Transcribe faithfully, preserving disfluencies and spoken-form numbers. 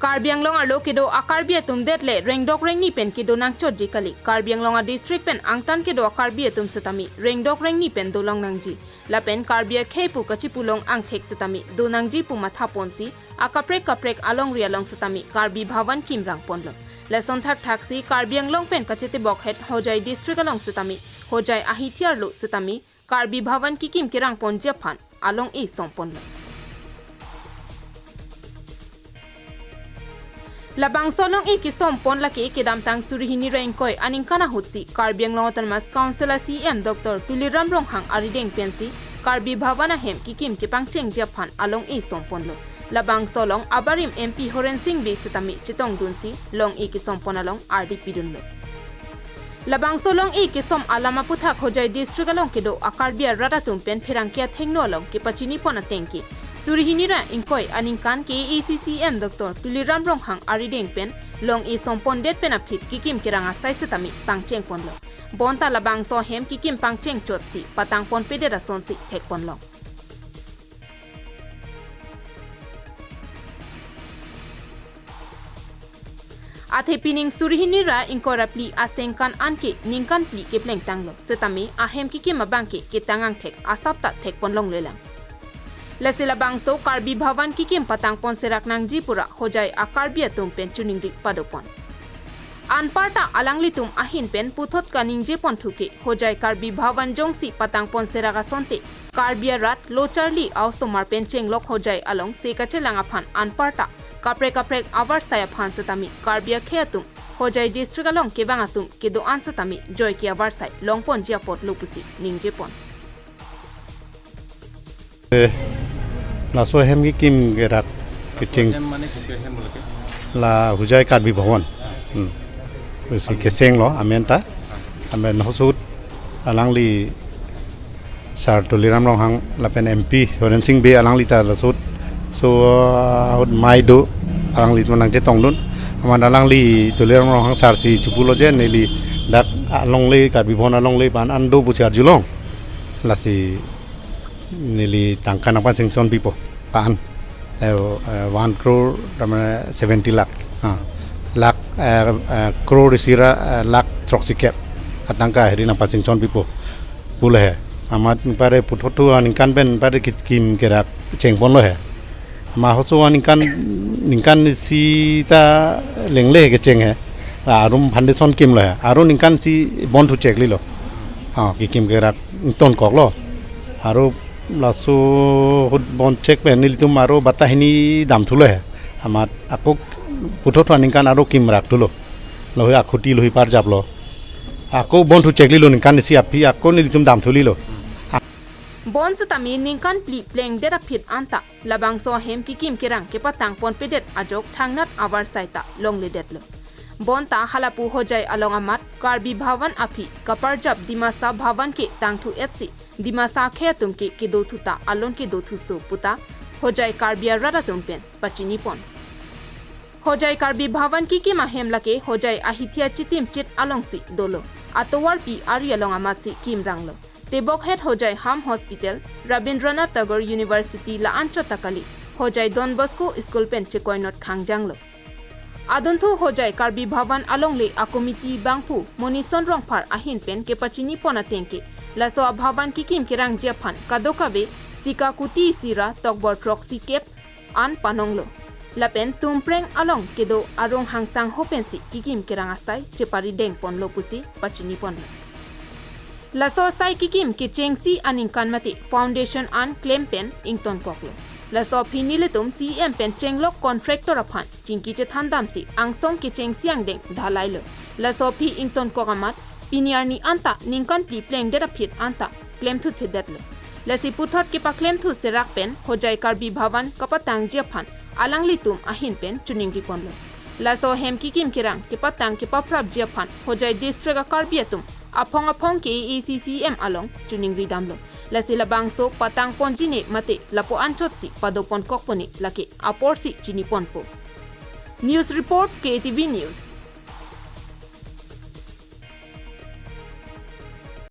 Karbi Anglong arlo kedo a-Karbi atum det le rengdok rengni pen kedo nangchotji kali. Karbi Anglong a-district pen angtan kedo a-Karbi atum setame rengdok rengni pen dolong nangji. Lapen Karbi akhei pu kachipulong angthek setame do nangji pu matha ponsi akaprek kaprek alongri along setame Karbi Bhavan kimrang ponlo. Lason thakthak si Karbi Anglong pen kachetebokhet Hojai district along setame Hojai ahithi arlo setame Karbi Bhavan kikim kerang ponji aphan along-e som ponlo. Labangso along-e kesom pon lake kedamtang suri hini ra ingkoi aningkan ahutsi Karbi Anglong Autonomous Council a-C E M Doctor Tuliram Ronghang arideng pensi Karbi Bhavan ahem kikim kepangchengji aphan along-e som ponlo. Labangso along abarim M P Horen Sing Bey setame chetongdunsi long-e kesom pon along ardi pidunlo. Labangso long-e kesom alam aphuthak Hojai district along kedo a-Karbi arat atum pen pherangke athengno along kepachini pon ateng ke suri hini ra ingkoi aningkan K A A C C M Doctor Tuliram Ronghang arideng pen long-e som pondet pen aphi kikim kerang asai setame pangcheng ponlo. Bonta labangso ahem kikim pangcheng chotsi patang ponpedet asonsi thek ponlong. Athe pining suri hini ra ingkoi ra phli asengkan anke ningkan phli kepleng tanglo. Setame ahem kikim abang ke ketang angthek asap ta thek ponlonglelang. Lasi labangso Karbi Bhavan kikim patang pon serak nangji pura Hojai a-Karbi atum pen choningri pado pon. Anparta alanglitum ahin pen puthot kaningje ponthu ke Hojai Karbi Bhavan jongsi patang pon serak asonte Karbi arat lo charli a-osomar pen chenglok Hojai along se kachelang aphan anparta kaprek kaprek avarsai aphan setame Karbi akhei atum Hojai district along kevang atum kedo-an setame joike avarsai long ponji apotlo pusi ningje pon. Eh, laso ahem kikim kerak kecheng Ahem mane kopi ahem bolo ke? La Hojai Karbi Bhavan. Hmm. Pusi kechenglo amen ta. Amen hosut alangli Sir Tuliram Ronghang lapen M P Horen Sing Bey alangli ta lasut. So, ahut mai do alangli atum nangchetongdun. Amat alangli Tuliram Ronghang sir si chepulo je neli dak alongle Karbi Bhavan alongle ban an do pusi arjulong. Lasi neli tangka nangpangchengchon pipo. Pan. Eh, eh, one crore, tame seventy lakh. Ah. Lakh, eh, eh, crore isi ra, eh, lakh throksi kep. Atangka heri nangpangchengchon pipo. Pulo he. Amat pare puthot thu aningkan pen pare kikim kerak cheng ponlo he. Amat hoso aningkan, ningkan isi ta lengle kecheng he. Arum foundation kimlo he. Aru ningkan isi bon thu cheklilo. Ah, kikim kerak ingtonkoklo. Aru laso ahut bon chek pen nelitum aru bata hini damthulo he. Amat ako puthot thu aningkan aru kimrak thulo. Lohi akhuti lohi parjaplo. Ako bon thu cheklilo ningkan isi aphi ako nelitum damthulilo. Bon setame ningkan phli plengdet aphi anta labangso ahem kikim kerang kepatang ponpedet ajok thangnat avarsai ta longledetlo. Bonta halapu Hojai along amat Karbi Bhavan aphi kaparjap Dimasa Bhavan ke tangthu etsi Dimasa akhei atum ke kedothu ta alon kedothuso puta Hojai Karbi arat atum pen pachini pon. Hojai Karbi Bhavan kikim ahem lake Hojai ahithi achitim chit alongsi dolo. Atovarpi ari along amatsi kimranglo. Tebokhet Hojai Ham Hospital, Rabindranath Tagore University la-an chot ta kali, Hojai Don Bosco School pen chekoinot khangjanglo. Adunthu Hojai Karbi Bhavan alongle a-committee bangphu Monison Rongphar ahin pen kepachini pon ateng ke, laso abhavan kikim kerangji aphan kadokave sika kuti isi ra tokbor throksi kep an panonglo. Lapen Tumpreng along kedo arong hangsang ho pensi kikim kerang asai cheparideng ponlo pusi pachini ponlo. Laso asai kikim kechengsi aningkan mate foundation an klem pen ingtonkoklo. Laso aphi nelitum C E M pen chenglok contractor aphan chingki chethan damsi angsong kechengsi angdeng dhalailo. Laso aphi ingtonkok amat pini arni anta ningkan phli plengdet aphi anta klemthuthedetlo. Lasi puthot kepaklemthu serak pen Hojai Karbi Bhavan kapatangji aphan alanglitum ahin pen choningri ponlo. Laso ahem kikim kerang kepatang kepaprapji aphan Hojai district a-Karbi atum aphong aphong K A A C C M along choningri damlo. Lasi labangso patang ponji ne mate lapu anchotsi pado ponkok pone lake aporsi chini ponpo. News report, K A T V News.